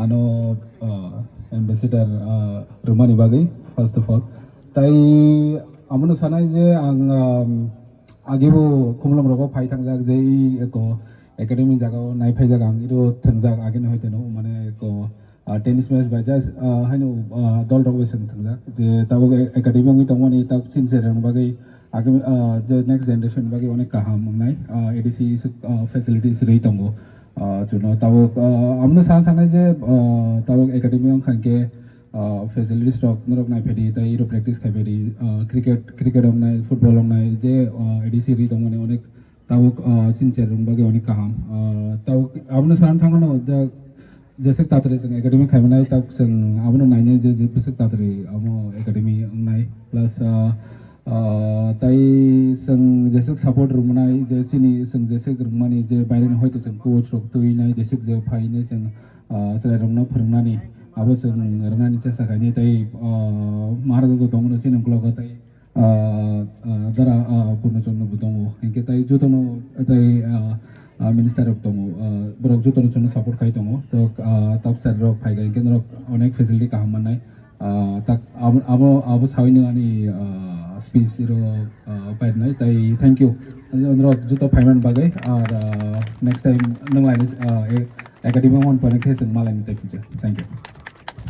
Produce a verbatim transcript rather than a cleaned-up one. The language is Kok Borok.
Ano, uh, ambassador, uh, rwmani bagwi, first of all. Tai amono sanai je ang, um, agibo Khumulwng rogo phai thangjak je i eko academy jagao nai phaijak ang, iro thangjak agini hoiteno, mane eko, uh, tennis match bai just, uh, haino, uh, dol rok bai swng thangjak je tabuk academy wngwi tongmani tabuk sinse rwng bagwi agini, uh, je next generation bagwi onek kaham wngnai, uh, A D C, uh, facilities rwi tongo. Uh, chuno tabuk, uh, amono sana thangnai je, uh, tabuk academy wngkha khe, uh, facilities rok norok nai phaidi, tai iro practice khai phaidi, uh, cricket, cricket wngnai, football wngnai, je, uh, A D C ri tongmani onek tabuk, uh, sinse rwng bagwi onek kaham. Uh, tabuk amono sana thangmano je, jeswk tatari chwng academy khai manai, tabuk chwng amono nainai je, je jeswk tatari amo academy wngnai. Plus, uh, uh, tai chwng jeswk support rwmani, je chini chwng jeswk rwmani, je baireni hoito chwng coach rok twi nai, jeswk je phainai chwng, uh, chwrairokno phwrwngnani, abo chwng rwnani chesta khainai. Tai, uh, Maharaja to tongmano chini uklogo tai, uh, uh, dara, uh, Purno Chandra bo tongo. Hinkhe tai jotono tai, uh, uh, minister rok tongo, uh, borok jotono chwngno support khai tongo. To, uh, top sir rok phai kha hinkhe norok onek facility kaham mannai. Ah, tak abo, abo, abo sawi no ani, ah, speech iro, ah, pairnai, tai thank you. Norok joto phaiman bagwi, ar, ah, next time nang laini, ah, e-, academy mon pore khe chwng malaini tai kisa. Thank you.